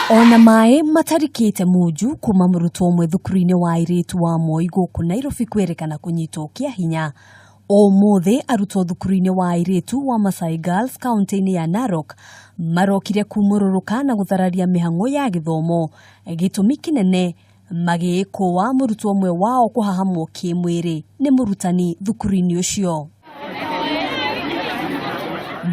Ona maĩ matarikĩte munju kuma mũrutwo ũmwe thukuru-inĩ wa airĩtu wa Moi gũkũ Nairobi kwĩrĩkana kũnyitwo kĩa hinya. Ũmũthĩ arutwo thukuru-inĩ wa airĩtu wa Masai Girls kaunti-inĩ ya Narok marokire kumũrũrũka na gũthararia mĩhang'o ya gĩthomo, gĩtũmi kĩnene magĩĩkũa mũrutwo ũmwe wao kũhahamwo kĩmwĩrĩ nĩ mũrutani thukuru-inĩ ũcio.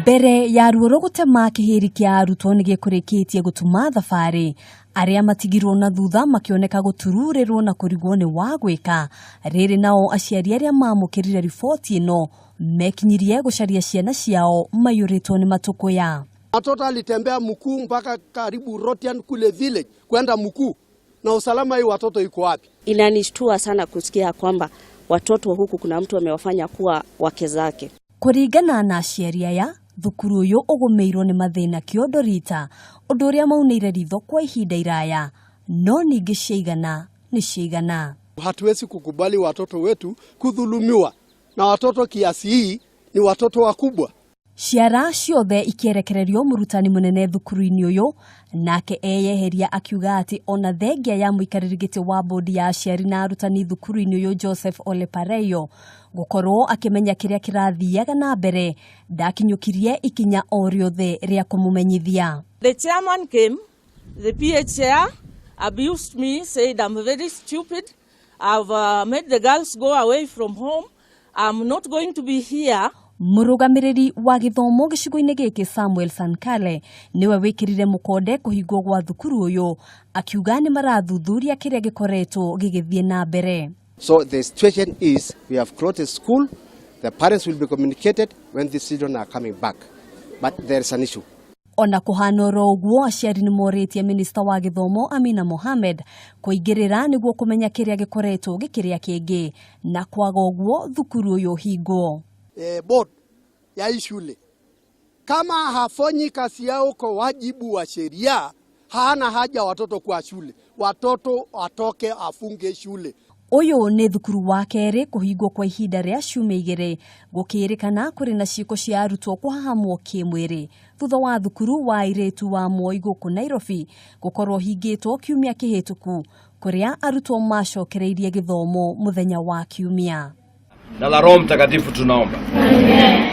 Mbere ya ruoro gũtema kĩhĩri kĩa arutwo nĩ gĩkũrĩkĩtie gũtuma thabarĩ, arĩa matigirwo na thutha makĩoneka gũtururĩrwo na kũrigwo nĩ wa gwĩka. Rĩrĩ nao aciari arĩa mamũkĩrire riboti ĩno mekinyirie gũcaria ciana ciao maiyũrĩtwo nĩ matũkũya. Watoto alitembea mkuu mpaka karibu Rotian kule village kwenda mkuu, na usalama hii watoto iko wapi? Inanishtua sana kusikia kwamba watoto huku kuna mtu amewafanya kuwa wake zake. Kũringana na aciari aya, thukuru ũyũ ũgũmĩirwo nĩ mathĩna kĩondo rita, ũndũ ũrĩa maunĩire ritho kwa ihinda iraya, no ningĩ ciaigana nĩ ciaigana. Hatuwezi kukubali watoto wetu kudhulumiwa, na watoto kiasi hii ni watoto wakubwa. Ciara ciothe ikĩerekererio mũrutani mũnene thukuru-inĩ ũyũ, nake eyeheria akiuga atĩ ona thengia ya mũikarĩri gĩtĩ wa bodi ya aciari na arutani thukuru-inĩ ũyũ Joseph Ole Pareyo gũkorwo akĩmenya kĩrĩa kĩrathiaga na mbere ndakinyũkirie ikinya o rĩothe rĩa kũmũmenyithia. The chairman came, the PA chair abused me, said I'm very stupid. I've made the girls go away from home. I'm not going to be here. Mũrũgamĩrĩri wa gĩthomo gĩcigo-inĩ gĩkĩ Samuel Sankale nĩwe wĩkĩrire mũkonde kũhingwo gwa thukuru ũyũ akiuga nĩ marathuthuria kĩrĩa gĩkoretwo gĩgĩthiĩ na mbere. So the situation is we have closed the school. The parents will be communicated when the children are coming back. But there is an issue. Ona kũhana oro ũguo aciari nĩ morĩtie minista wa gĩthomo Amina Mohamed kũingĩrĩra nĩguo kũmenya kĩrĩa gĩkoretwo gĩkĩrĩa kĩngĩ na kwaga ũguo thukuru ũyũ ũhingwo. Board ya hii shule kama hafanyi kazi yao kwa wajibu wa sheria, hana haja watoto kwa shule, watoto watoke afunge shule. Ũyũ nĩ thukuru wa kerĩ kũhingwo kwa ihinda rĩa ciumia igĩrĩ gũkĩrĩkana kũrĩ na ciĩko cia arutwo kũhahamwo kĩmwĩrĩ thutha wa thukuru wa airĩtu wa Moi gũkũ Nairobi gũkorwo hingĩtwo kiumia kĩhĩtũku kũrĩa arutwo macokereirie gĩthomo mũthenya wa kiumia. Na la Roho Mtakatifu tunaomba.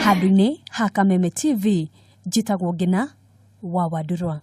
Handũ-inĩ ha Kameme TV njĩtagwo Ngina wa Wandurwa.